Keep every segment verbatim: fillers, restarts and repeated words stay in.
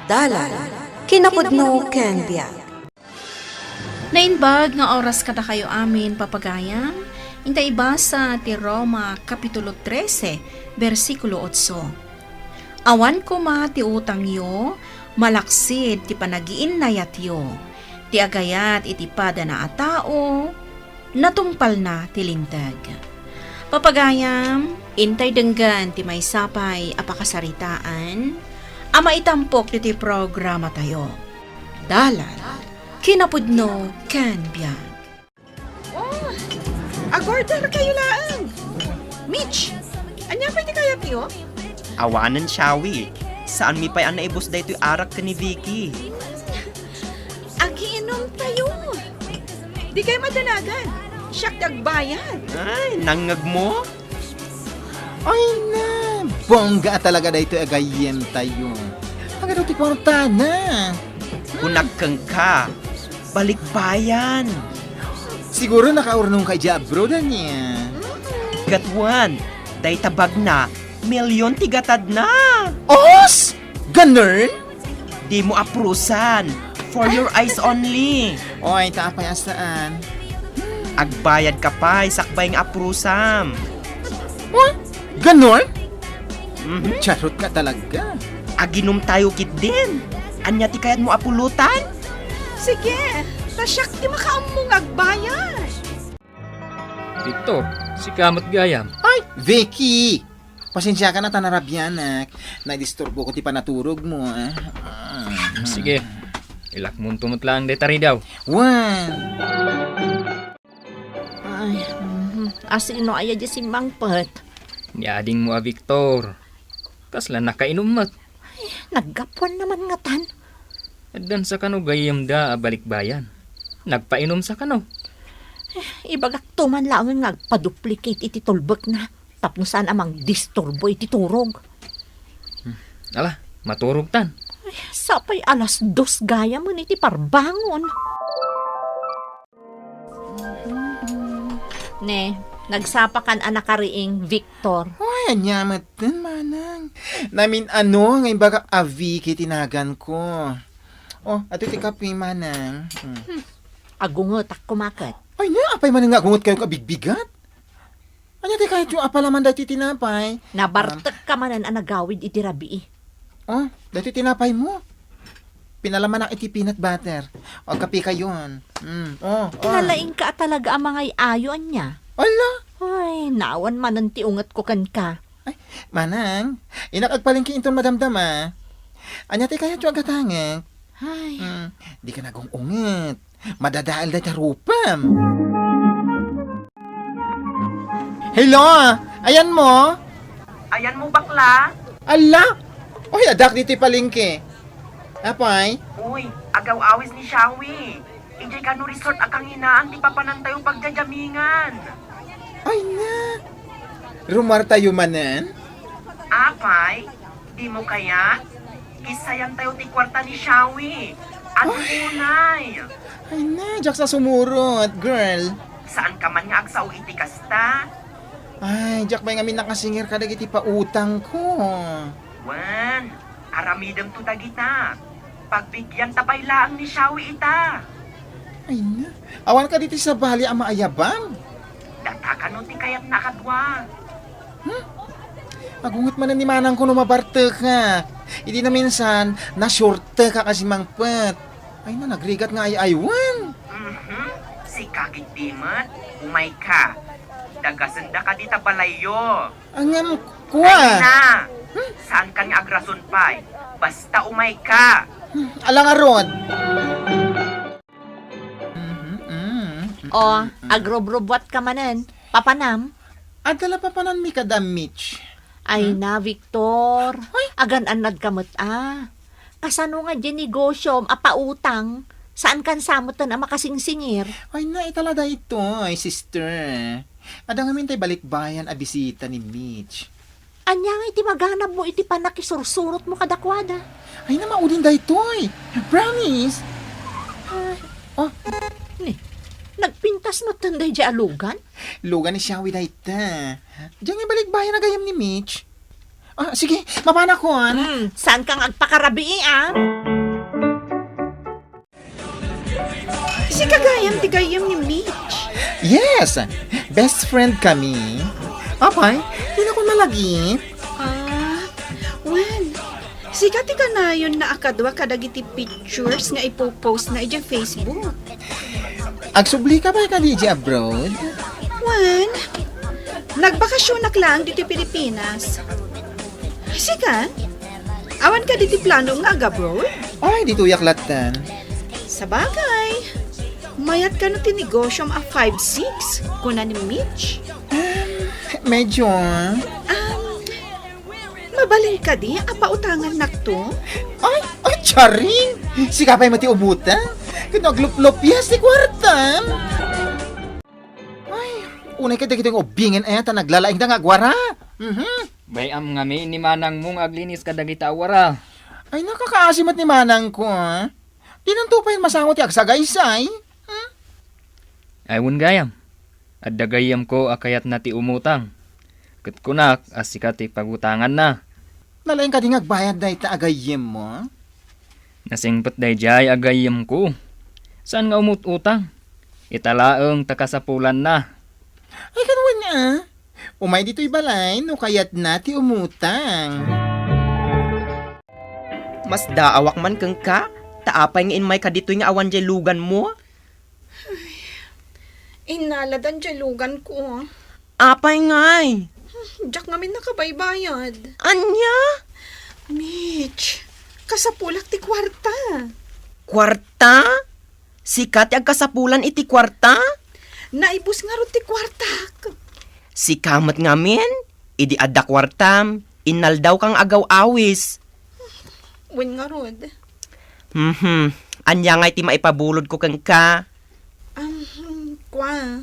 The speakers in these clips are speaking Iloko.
Dalan, kinapudno ken biag. Naimbag nga oras kadakayo amin, papagayam. Inta ibasa ti Roma Kapitulo trese, bersikulo otso. Awan koma ti utangyo, malaksid ti panagiinnayatyo, ti agayat iti padana a tao, natungpalna ti linteg. Papagayam, intay denggen ti maysa pay a pakasaritaan a maitampok iti programatayo. Dalan, kinapudno, ken biag. Oh, agorder kayo laeng. Mitch, ania pay ti kayatyo? Awanen, Shawi. Saanmi pay a naibus daytoy arak ken ni Vicky. Agiinom tayo. Di kayo madanagan. Siak ti agbayad. Ay, nangngegmo? Ay na, bongga a talaga daytoy a gayyemtayo. Agadu ti kuartana. Kunak kenka, balikbayan. Siguro nakaurnongka idiay abroad, ania? Ket wen, dayta bagna, milyon ti gatadna. Os! Ganun? Dimo aprusan. For your eyes only. Oy, ta apay a saan? Agbayad ka pay sakbay nga aprusam. Huh? Ganun? Mhm. Charot ka talaga. Aginom tayo ketdin. Ania ti kayatmo a pulutan? Sige, ta siak ti makaammo nga agbayad. Victor, sika met gayam. Ay, Vicky! Pasensiakan ta narabianak. Naidisturboko ti panaturogmo, ah. Ah. Sige. Ilakmonto met laeng dayta ridaw. Wen. Ay, mhm. Asino aya diay simmangpet? Ni adingmo a Victor. Kasla nakainom met. Ay, naggapuanna man ngatan. Addansa kano gayyemda a balikbayan? Nagpainomsa kano? Eh, ibagakto man laengen nga agpa-duplicate iti tulbekna tapno saan a mangdisturbo iti turog. Hmm. Ala, maturogtan. Ay, sapay alas dos gayamen iti parbangon. Ne, nagsapakan a nakariing, Victor. Ay, ania metten, manang. Namin-ano nga imbagak a Vicky ti naganko. Oh, adtoy ti kape, manang. Hmm. Hmm. Agungetak koma ket. Ay, nia, apay manen nga agunget kayo kabigbigat? Ania ti kayatyo a palaman daytoy tinapay? Nabartek ka manen a nagawid iti rabii. Oh, daytoy tinapaymo. Pinalamanak iti peanut butter. O, kape kayon. Mm, oh, oh. Nalaingka a talaga a mangay-ayo, ania? Ala! Ay, naawan manen ti ungetko kenka. Ay, manang, innak agpalengke inton madamdama. Ania ti kayatyo a gatangek? Ay. Mm, dika nagung-unget. Madadael dayta rupem. Hello! Ayanmo? Ayanmo, bakla? Ala! Oy, addak ditoy palengke. Apay? Uy, agaw-awis ni Shawi. Idiay kano resort a kanginaan ti papanantayo pagjajamingan. Ay na! Rumar tayo manen? Apay? Dimo kayat? Isayantayo ti kuarta ni Shawi. Adu unay. Ay na, diak sa sumurot, girl. Saan ka man nga agsao iti kasta? Ay, diak pay ngamin nakasingir kadagiti pautangko. Wen, aramidem to dagita. Pagbigyanta pay laeng ni Shawi ita. Ay na, awan kadi ti sabali a maayabam? Data kano ti kayatna a kadua. Hmm? Agunget manen ni manangko no mabartek, ha? Idi naminsan, nasurtek ka kasi mangpet. Ay na, nagrigat nga ay-aywan. Mhm. Sika ketdi met, umay ka. Dagasenda kadi ta balayyo. Angem, kua. Ay na. Hmm? Saan ka nga agrason pay? Basta umay ka. Hmm, ala ngarud. Mhm, mm, mm, O, mm, mm. Agrubrubuat ka manen. Papanam? Adda la papananmi kada Mitch. Ay Hmm? na, Victor. Ay. Agan-annad ka met a. Kasano nga diay negosyom a pautang? Saan kan sa metten a makasingsingir? Ay na, ita la daytoy, sister. Adda ngamin tay balikbayan a bisita ni Mitch. Ania nga iti maganabmo iti pannakisursurotmo kadakuada? Ay na, maudin daytoy. Promise. Ay. Oh. Ni, nagpintas metten daydiay a lugan? Lugan ni Shawi dayta. Diay nga balikbayan a gayam ni Mitch. Ah, sige, mapanakon. Hmm, saan kang agpakarabii, ah? Sika gayam ti gayyem ni Mitch. Yes, best friend kami. Apay, di na ko nalagip. Ah, wen, sika ti kanayonna a kadua kadagiti pictures nga ipopost na idiay Facebook. Agsubli ka pay kadi idiay abroad? Wen, nagbakasionak laeng ditoy Pilipinas. Sika? Awan kadi ti plano nga ag-abroad? Ay, ditoyak latta. Sabagay, mayat kano ti negosiom a five six, kuna ni Mitch. Medyo. Um, mabalin kadi a pautangannakto? Ay, ay, charing! Sika pay met ti umutang. Ket no agluplupyas ti kuartam. Ay, unay ket dagitoy nga ubbingen aya ta naglalaingda nga agwara. Mhm. Bay-am ngamin ni manangmo nga aglinis kadagita a wara. Ay, nakakaasi met ni manangko, ah. Dinanto pay masango ti agsagaysay. Hmm? Ay, wen gayam. Adda gayyemko a kayatna ti umutang. Ket kunak a sika ti pagutanganna. Nalaing kadi nga agbayad dayta a gayyemmo? Nasingpet daydiay a gayyemko. Saan nga umut-utang? Ita laeng ta kasapulanna. Ay, ket wen, ah. Umay ditoy balay no kayatna ti umutang. Masdaawak man kenka, ta apay nga immayka ditoy nga awan diay luganmo? Innaladan diay luganko. Apay ngay? Diak ngamin nakabaybayad. Ania? Mitch, kasapulak ti kuarta. Kuarta? Sika ti agkasapulan iti kuarta? Naibus ngarud ti kuartak. Sika met ngamin, idi adda kuartam, innaldawka nga agaw-awis. Wen ngarud. Mhm. Ania ngay ti maipabulodko kenka? Um, kua,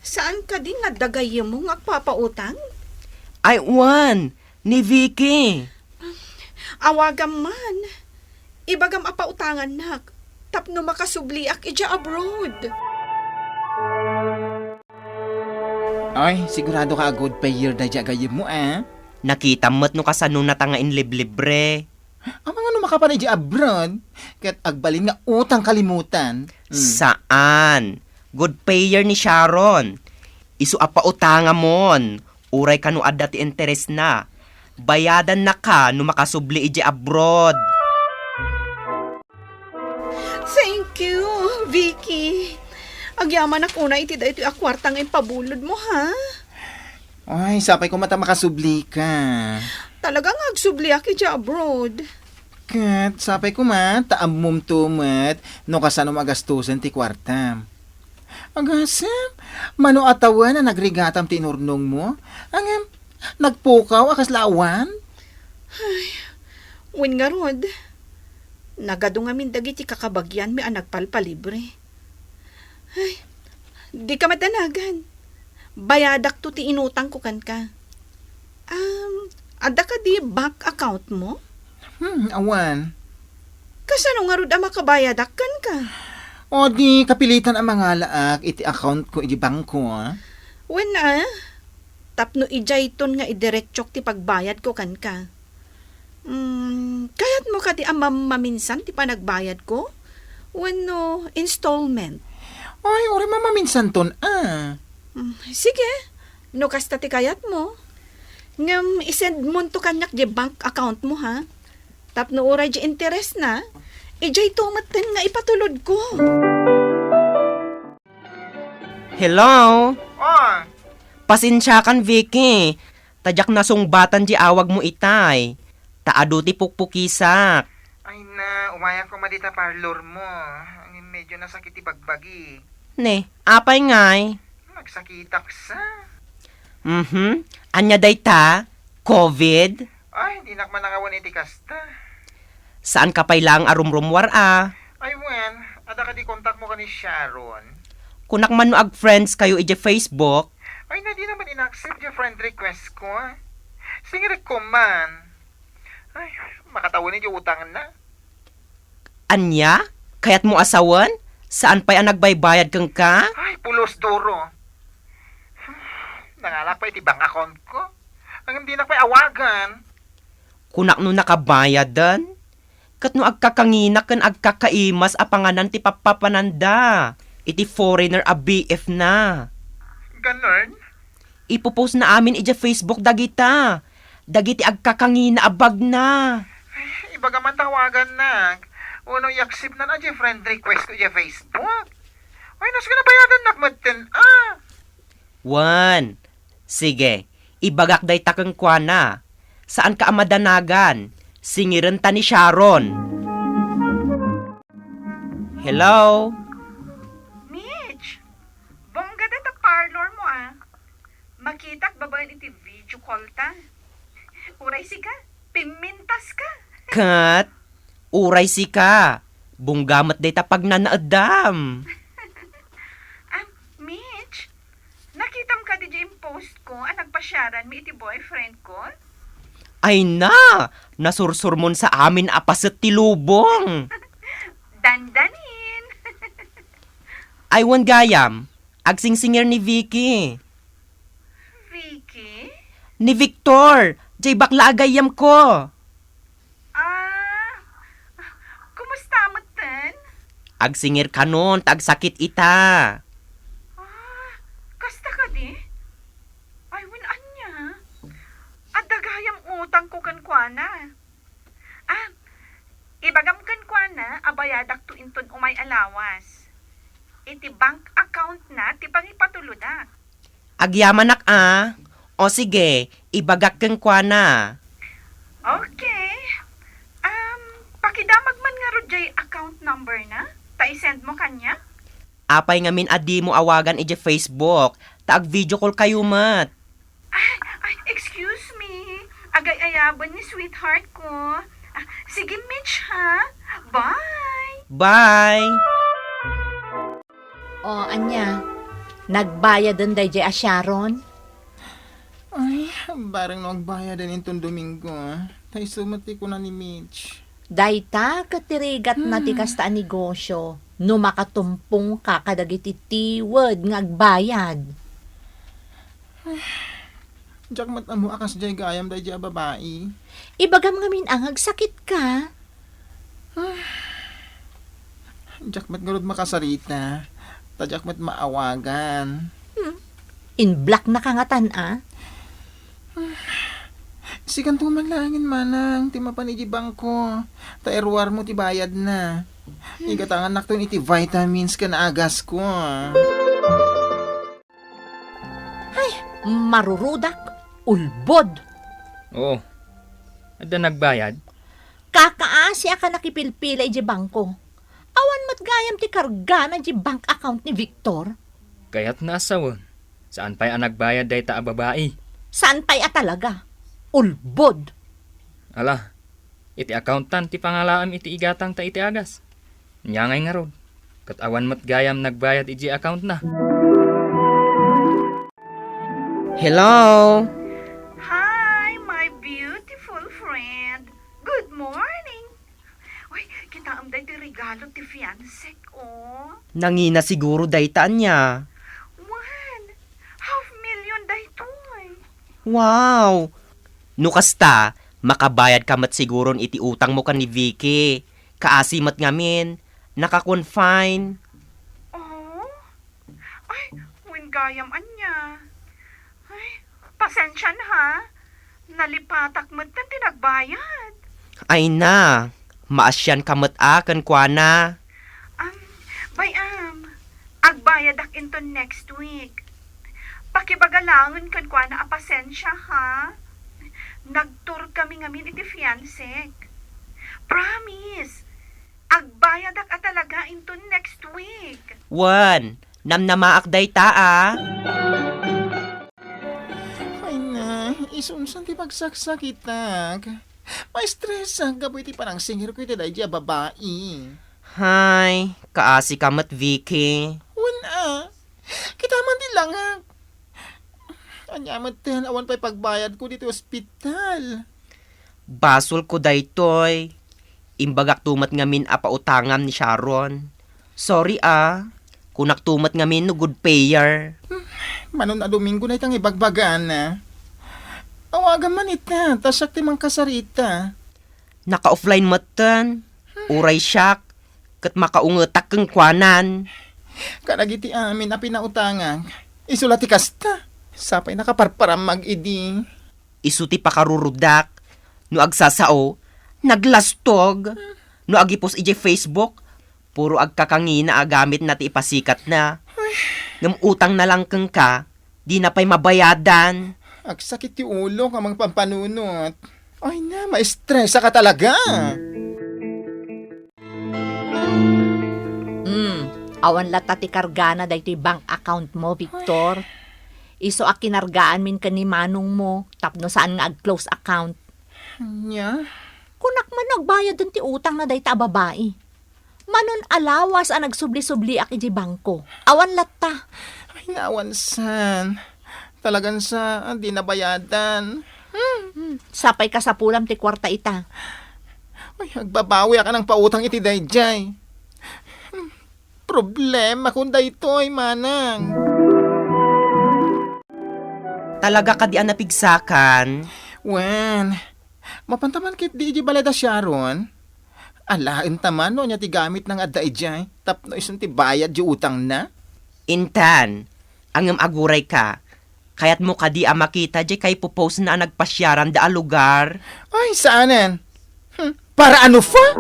saan kadi nga adda gayyemmo nga agpapautang? Ay, wen, ni Vicky. Awagam man. Ibagam a pautangannak tapno makasubliak idiay abroad. Ay, sigurado ka a good payer daydiay a gayyemmo, ah? Nakitam met no kasanonata nga inliblibre. Amangan no makapan idiay abroad, ket agbalin nga utang kalimutan. Mm. Saan? Good payer ni Sharon. Isu a pautangamon, uray kano adda ti interesna. Bayadannaka no makasubli idiay abroad. Thank you, Vicky. Agyamanak unay iti daytoy a kuarta nga impabulodmo, ha? Ay, sapay koma ta makasubli ka. Talaga nga agsubliak idiay abroad. Ket sapay koma ta ammomto met no kasano magastosen ti kuartam. Agasem, mano a tawen a nagrigatam ti inurnongmo? Ngem, nagpukaw a kasla awan? Ay, wen ngarud, nagadu ngamin dagiti kakabagianmi a nagpalpalibre. Ay, dika madanagan. Bayadakto ti inutangko kenka. Um, adda kadi bank account mo? Hmm, awan. Kasano ngarud a makabayadak kenka? O di, kapilitan a mangalaak iti account ko iti bangko, ah? Wen, ah. Tapno idiayton nga idiretsok ti pagbayadko kenka. Hmm, kayatmo kadi a mam-, maminsan ti panagbayadko? Wenno installment? Ay, uray mamaminsanton, ah. Hmm, sige. No kasta ti kayatmo. Ngem isendmonto kaniak di bank account mo, ha? Tapno uray di interes na, idiayto metten nga ipatulodko. Hello? Oh. Pasensiakan, Vicky. Ta diak nasungbatan di awagmo itay. Ta adu ti pukpukisak. Ay na, umayak koma dita parlor mo. Ngem medyo nasakit ti bagbagi. Ne, apay ngay? Nagsakitak sa. Mhm. Ania dayta? Covid? Ay, dinak man nangawan iti kasta. Saan ka pay laeng a rumrummuar a? Ay, wen, adda kadi kontak mo ken ni Sharon? Kunak man no ag-friends kayo iti Facebook. Ay, na di naman in-accept ti friend request ko. Singirik ko man. Ay, makatawen iti utangna. Ania? Kayatmo a sawen? Saan pay a nagbaybayad kenka? Ay, pulos duro. Nangalak pa iti bank account ko. Ngem dinak pay awagan. Kunak no nakabayadan, ket no agkakanginak ken agkakaimas a panganan ti pappapananda iti foreigner a B F na. Ganun? Ipopost na amin idiay Facebook dagita, dagiti agkakangina a bagna. Ay, ibaga man ta awagannak. Uno, i-accept nan a friend request ko idiay Facebook. Ay, nas ka nabayadannak metten, ah. Wen, sige, ibagak dayta kenkuana. Saanka a madanagan. Singirenta ni Sharon. Hello? Mitch, bongga dayta parlor mo, ah. Makitak babaen iti video call ta. Uray sika, pimmintas ka. Ket, uray sika, bongga met dayta pagnanaeddam. Ah, Mitch, nakitam kadi diay impost ko a nagpasiaranmi iti boyfriend ko? Ay na, nasursurmon sa amin a paset ti lubong. Dandanin. Ay, wen gayam, agsingsingir ni Vicky. Vicky? Ni Victor, diay bakla a gayyemko. Ah, kumusta metten? Agsingir kanon, ta agsakit ita. Ah, kasta kadi? Ay, wen ania? Adda gayam utangko kenkuana. Ah, ibagam kenkuana a bayadakto inton umay a lawas. Iti bank account na ti pangipatulodak. Agyamanak a. O sige, ibagak kenkuana. Okay. Um, pakidamag man ngarud diay account number na, ta i-send mo kaniak. Apay ngamin a dimo awagan idiay Facebook, ta ag-video call kayo met. Ay, ay, excuse me. Agay-ayaban ni sweetheart ko. Ah, sige, Mitch, ha? Bye! Bye! O, ania? Nagbayaden daydiay a Sharon? Ay, bareng no agbayaden inton Domingo, ah. Ta isu met ti kuna ni Mitch. Dayta ket ti rigatna ti Hmm. kasta a negosyo, no makatumpongka kadagiti tiwed nga agbayad. Diak met ammo a kasdiay gayam daydiay a babai. Ibagam ngamin a nga agsakitka. Diak met ngarud makasarita, ta diak met maawagan. Hmm. In-blocknaka ngatan a? Sikanto man laengen, manang, ti mapan idiay bangko, ta iruarmo ti bayadna. Igatangannakton iti vitamins ken agasko. Ay, marurudak, ulbod. Oo. Adda nagbayad? Kakaasi a ka nakipilpila idiay bangko. Awan met gayam ti kargana idiay bank account ni Victor. Kayatna a sawen, saan pay a nagbayad dayta a babai? Saan pay a talaga? Ulbod. Ala, iti account-tan ti pangalaam iti igatangta iti agas. Ania ngay ngarud, ket awan met gayam nagbayad idiay account-na. Hello? Hi, my beautiful friend. Good morning. Uy, kitaem daytoy regalo ti fiancé ko. Nangina siguro dayta, ania? Wen, half million daytoy. Wow! No kasta, makabayadka met siguron iti utangmo ken ni Vicky. Kaasi met ngamin, naka-confine. Oh? Ay, wen gayam ania. Ay, pasensian ha. Nalipatak met ti nagbayad. Ay na, maasianka met a kenkuana. Am, bay-am, agbayadak inton next week. Pakibaga laengen kenkuana a pasensia, ha? Nagtour kami ngamin iti fiancék. Promise, agbayadak a talaga inton next week. Wen, namnamaak dayta a. Ay na, isunsan ti pagsaksakitak. Maistresak gapu iti panangsingirko iti daydiay a babai. Hay, kaasika met, Vicky. Wen a, kita man ti langak. Ania metten, awan pay pagbayadko ditoy ospital. Basolko daytoy. Imbagakto met ngamin a pautangam ni Sharon. Sorry a. Kunakto met ngamin no good payer. Mano a Domingo dayta nga ibagbagana. Awagam man ita, ta siak ti mangkasarita. Naka-offline metten. Uray siak, ket makaungetak kenkuanan. Kadagiti amin a pinautangak, isu la ti kasta. Sapay nakaparparamag idi. Isu ti pakarurudak. No agsasao, naglastog. No agipos idiay Facebook, puro agkakangina a gamitna ti ipasikatna. Ngem utangna lang kenka, dina pay mabayadan. Agsakit ti ulok a mangpampanunot. Ay na, ma-stressaka talaga. Hmm, awan latta ti kargana daytoy bank account mo, Victor. Isu a kinargaanmin ken ni manongmo tapno saan nga ag-close account. Ania? Kunak man no agbayaden ti utangna dayta a babai. Manon a lawas a nagsubli-subliak idiay bangko. Awan latta. Ay, nawansan. Talagan sa, ah, di nabayadan. Hmm, sapay kasapulam ti kuarta ita. Ay, agbabawiak a nangpautang iti daydiay. Hmm, problemakon daytoy, manang. Talaga kadi a napigsakan? Wen, mapanta man ketdi idiay balay da Sharon? Alaenta man no ania ti gamitna nga adda idiay tapno isun ti bayad ti utangna? Intan, ngem agurayka, kayatmo kadi a makita diay kaipopost-na a nagpasiaranda a lugar? Ay, saanen? Hmm, para ano fa?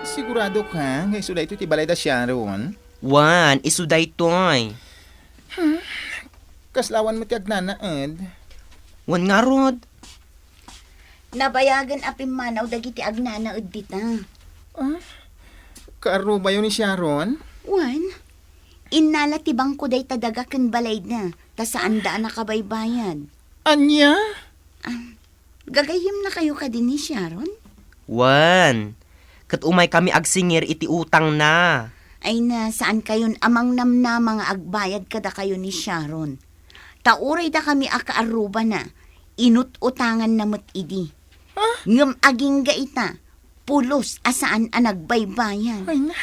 Sigurado ka nga isu daytoy ti balay da Sharon? Wen, isu daytoy. Hmm, kasla awan met ti agnanaed? Wen ngarud. Nabayagen a pimmanaw dagiti agnanaed dita. Ah, kaarrubayo ni Sharon? Wen, innala ti bangko dayta daga ken balayda, ta saanda a nakabaybayad. Ania? Ah, gagayyemnakayo kadi ni Sharon? Wen, ket umaykami agsingir iti utangna. Ay na, saankayon a mangnamnama nga agbayad kadakayo ni Sharon. Ta uray dakami a kaarrubana, inut-utanganna met idi. Ah? Ngem agingga ita, pulos a saan a nagbaybayad. Ay na,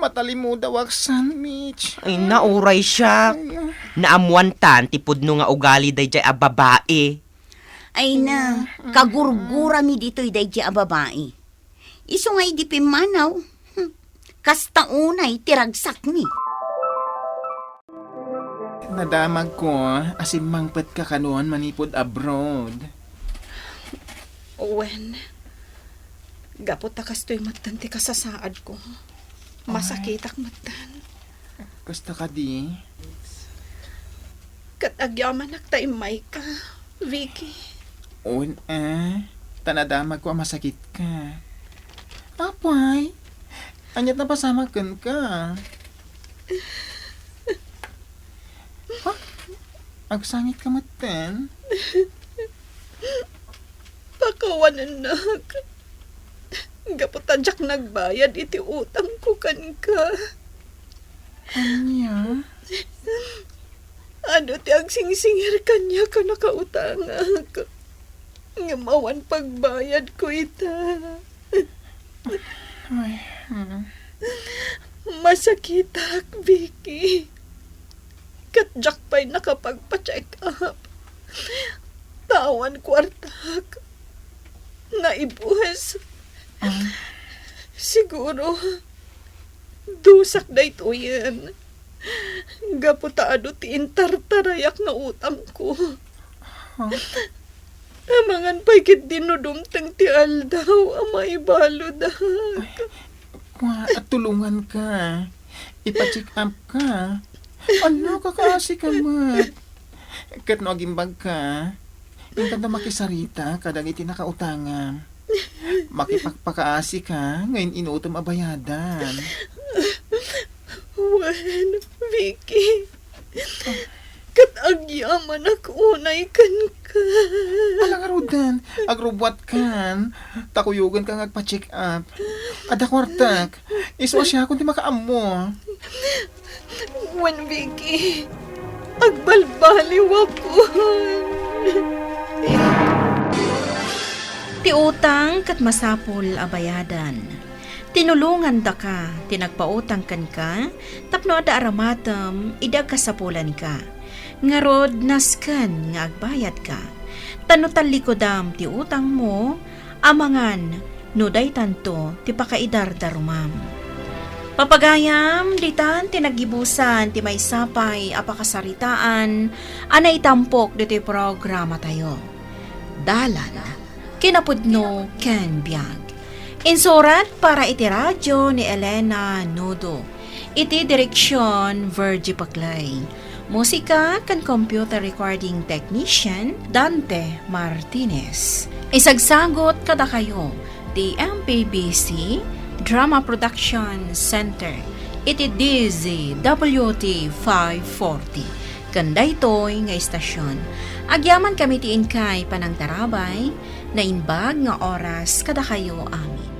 matalimudawak san, Mitch. Ay na, uray siak. Ay na. Naammoantan ti pudno nga ugali daydiay a babai. Ay na, mm, kagurgurami ditoy daydiay a babai. Isu nga idi pimmanaw, hmm, kasta unay ti ragsakmi. Nadamagko a simmangpetka kanon manipud abroad. Wen, gapu ta kastoy metten ti kasasaadko, masakitak metten. Kasta kadi? Ket agyamanak ta immayka, Vicky. Wen, eh, ta nadamagko a masakitka. Apay, aniat napasamak kenka? Ha? Agsangitka metten? Pakawanennak. Gapu ta diak nagbayad iti utangko kenka. Ania? Adu ti agsingsingir kaniak a nakautangak. Ngem awan pagbayadko ita. Ay, mm. Masakitak, Vicky. Ket diak pay nakapagpa-check up. Ta awan kuartak. Naibus. Ah. Siguro, dusak daytoyen. Gapu ta adu ti intartarayak nga utangko. Huh? Amangan pay ketdi no dumteng ti aldaw a maibaludak. Ay, kua, tulonganka. Ipa-check up ka. Ano, kakaasi ka met. Ket no agimbagka, inkanta makisarita kadagiti nakautangam. Makipagpakaasi ka nga in-inutom a bayadan. Wen, Vicky. Ket agyamanak unay kenka. Ala ngaruden, agrubbuatkan, ta kuyogenka nga agpa-check up. Adda kuartak, isu a siakon ti makaammo. Wen, Vicky, agbalbaliwakon. Ti utang ket masapul a bayadan. Tinulongandaka ti nagpautang kenka tapno adda aramatem idi agkasapulanka. Ngarud, nasken nga agbayadka, tapno tallikudam ti utangmo, amangan no daytanto ti pakaidardarumam. Papagayam, ditan ti naggibusan ti maysa pay a pakasaritaan a naitampok ditoy programatayo. Dalan, kinapudno ken biag. Insurat para iti radio ni Elena Nudo. Iti direksion, Virgie Paclay. Musika ken computer recording technician, Dante Martinez. Isagsagut kadakayo ti M P B C Drama Production Center iti D Z W T five forty. Ken daytoy nga istasion, agyamankami ti inkay panangtarabay, naimbag nga oras kadakayo amin.